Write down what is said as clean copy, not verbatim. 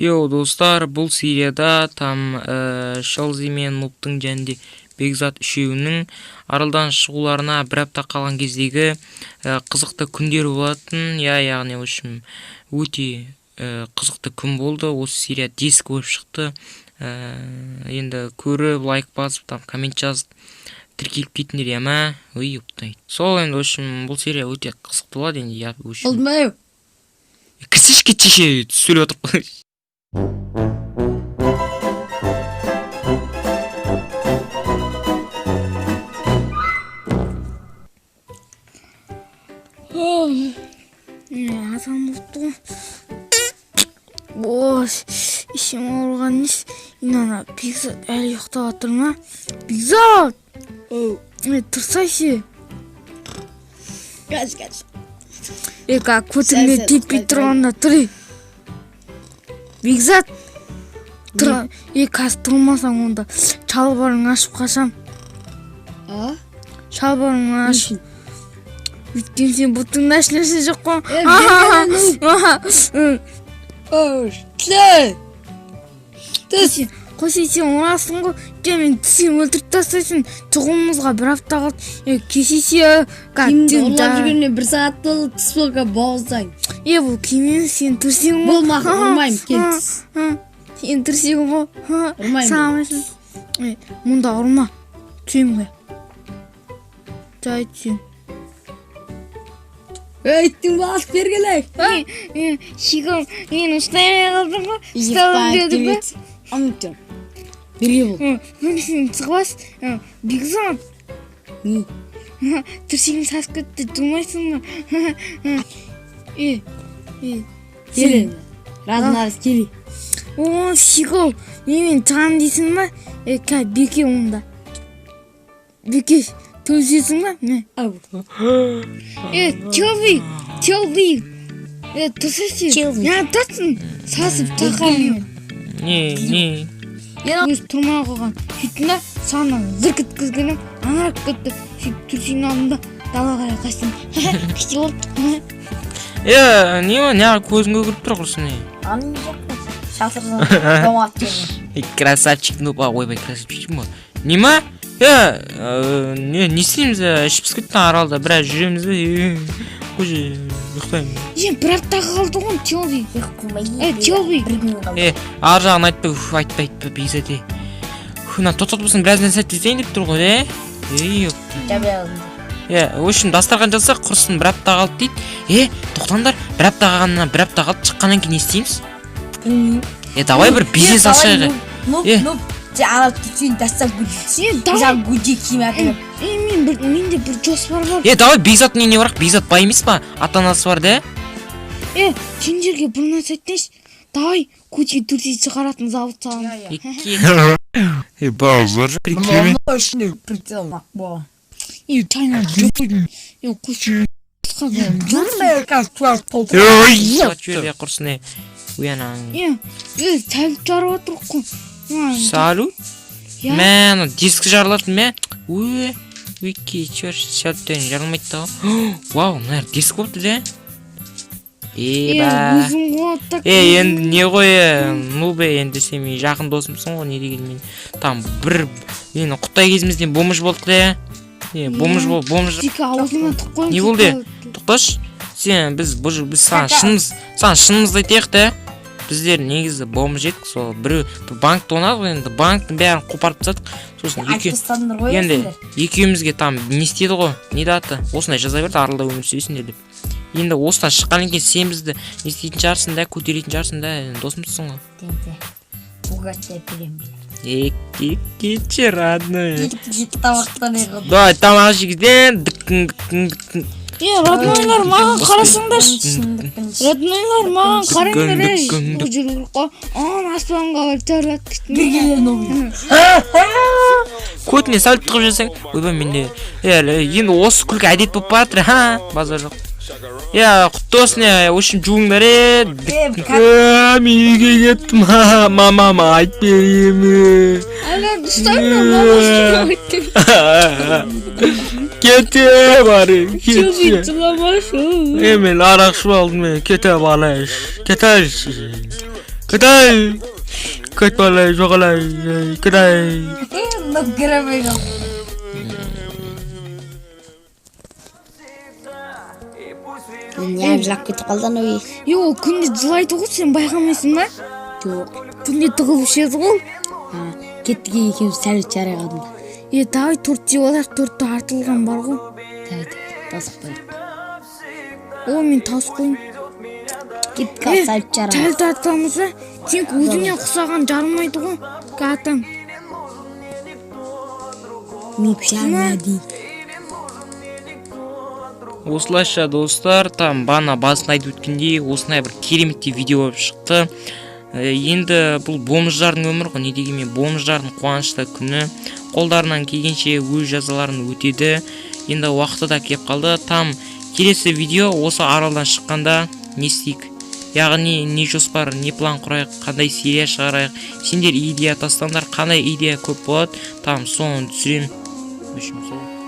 Йоу, достар, бұл серияда там Шелзи мен Нубтың және де Бекзат үшеуінің аралдан шығуларына бір апта қалған кездегі қызықты күндер болатын. Иә, яғни, в общем, өте қызықты күн болды. Осы серия диск болып шықты. Енді көріп, лайк басып, там коммент жазып, тіркеліп кетіңдер, иә ма? Ой, ёптай. Сол енді, в общем, бұл серия өте қызықты болады енді, иә, в общем. Болды ма? Кірсейші, кетші, сөйлеп отырып қой. Азан болыпты ғой. Ой, ішім ауырған несі? Ана Бекзат әлі ұйықтап жатыр ма? Бекзат! Е, тұрсайшы. Қазір, қазір. Е, көтіңе Сәл, сәл теппей ұйықтай. тұрғанда тұр. Ей. Бекзат! Тұр, е, қазір тұрмасаң, онда шалбарыңды ашып қашам. А? Шалбарыңды ашып. Өйткені сен бұтыңда ешнәрсе жоқ қой. Е, бергенім. Ош, түс. Түс. Қойшы, сен ұрасың ғой. Жоқ, мен түсем, өлтіріп тастайсың. Шығуымызға бір апта қалды. Е, кешесе. Киімді ұрлап жүргеніне бір сағат болды, түс болған бауыздайын. Е, бұл киім емес, сен төсегің ғой. Бол, мақұл, ұрмаймын, кел, түс. Сен төсегің ғой. Ұрмаймын. Саған. Е, мұнда ұрма. Түсемін ғой. Жай түсем. Ей, иттің баласы, бері келейік. Е, шиком, мені ұстай алмай қалдың ғой. Ұсталым дедің ба? Ұмытып. Берге бол. Міне, сен тығылас. Бекзат. Не? Төсегім сасып кетті, тұрмайсың ба? Е, е. Кел енді. Разын кел. О, шиком, менімен шығамын дейсің ба? Е, кә, Беке онда. Беке, төсесің ба? Міне. Ау. Е, Челби, Челби. Е, тұрсайшы. Челби. Не тұрсың? Сасып тақамын. Не, не? Өзі тұрмай қойған. Сөйттім да, санынан зырк еткізгенім, аңырап кетті. Сөйтіп төсегімнің алдында далаға қарай қаштым. Күшті болды. Е, не ол, неғып көзің көгеріп тұр, құрсын, не? Аны жоқ, шатырдан томат жеген. Ей, красавчик, ну, а, ойбай, красавчик ма? Не ма? Е, не істейміз, ішіп пісіп кетті аралда, біраз жүреміз бе? Е, қойшы, ұйықтаймын. Е, бір апта қалды ғой, Челби. Ұйқы Е, Челби. бір күн қалды. Е, ар жағын айтпа, уф, айтпа, айтпа, Бекзат, е. Уф, мына тоқтатып болсын, біраз нәрсе айтайын деп тұр ғой, е? Ей, Жабай алдым. е, в общем, дастархан жасақ, құрсын, бір апта қалды дейді. Е, тоқтаңдар, бір апта қалғаннан, бір апта қалды, шыққаннан кейін не істейміз? Білмеймін. Е, давай бір бизнес ашайық. Ну, Е. ну, сен ана сен дастан гүл. Е, давай. Саған гүлде киім әкеліп. Е, мен бір, менде бір жоспар бар. Е, давай Бекзаттың үйіне барайық, Бекзат бай емес па? Ата анасы бар да? Е, сендерге бір нәрсе айтайыншы. Давай, көше төртей шығаратын завод саламыз. Екі. Е, бауыр, прикинь. Прицел болған. Е, чайна жоқ. Е, қойшы. Қысқа. Ой, Жібер, құрсын, е. Ой, анаң. Е, е, салют жарып отырық қой. Мә, Салют? Иә. Мә, ана диск жарылады, мә. Ой, өйке, чөр, салюттен жарылмайды да. Вау, мына диск болыпты да. Е, Еба. өзің ғой так. Е, енді не ғой, е, ну бе, енді сен менің жақын досымсың ғой, не дегенмен. Там бір, енді құттай кезімізден бомж болдық да. Не, бомж бол, бомж. Тек аузыңа тық қойып. Не болды? Тоқташы. Сен біз бұл біз саған шынымыз, саған шынымызды айтайық та. Біздер негізі бомж едік, сол біреу бір банк тонадық, енді банктің бәрін қопарып тастадық. Сосын Айтып екі тастадыңдар ғой енді сендер. екеумізге там не істеді ғой, не еді аты, осындай жаза берді, аралда өмір сүресіңдер деп. Енді осыдан шыққаннан кейін сен бізді не істейтін шығарсың да, көтеретін шығарсың да, енді досымызсың ғой. Тенте. Бугатти әперемін. Екі кетші, родной. Жеті тамақтан ей. Давай тамақ жегізден, дікін дікін дікін. Е, роднойлар, маған қарасаңдаршы. Роднойлар, маған қараңдар, ей. Дүкін, Бұл жүру керек қой. Ана аспанға барып жарылады күшті. Бір келер новый. Көтіне салют тығып жіберсең, ойбай, менде е, енді осы күлкі әдет болып бара жатыр, ха, базар жоқ. Е, құтты болсын, е, в общем, жуыңдар, е. Е, Е, мен үйге кеттім, ха, мамама айтып беремін. Ана ұстаңдар, мамасы. Кете барайын, Челби, кете. жыламашы. Е, мен арақ ішіп алдым, е, кете барайын, кете. Кытай! Кетпалай, жоғалай, кытай! Ну, кіре жоқ. Не жылап кетіп қалды анау ей. Е, ол күнде жылайды ғой, сен байқамайсың ба? Жоқ. Түнде тығылып ішеді ғой. А, кеттік екеуміз сәлет жарайық алдында. Е, давай торт жеп алайық, тортта артылған бар ғой. Давай, давай, тасып қояйық. О, мен тауысып қойдым. Кеттік ал сәлет жарайық. Сәлет атамыз ба? Сенікі өзіңе ұқсаған жарымайды ғой. Атам. Нуб жармады. Осылайша, достар, там бана басында айтып өткендей, осындай бір кереметтей видео болып шықты. Енді бұл бомждардың өмірі ғой, не дегенмен бомждардың қуанышты күні. Қолдарынан келгенше өз жазаларын өтеді. Енді уақыты да келіп қалды. Там келесі видео осы аралдан шыққанда не істейік, яғни не жоспар, не план құрайық, қандай серия шығарайық? Сендер идея тастаңдар, қандай идея көп болады, там соны түсіремін. В общем, сол.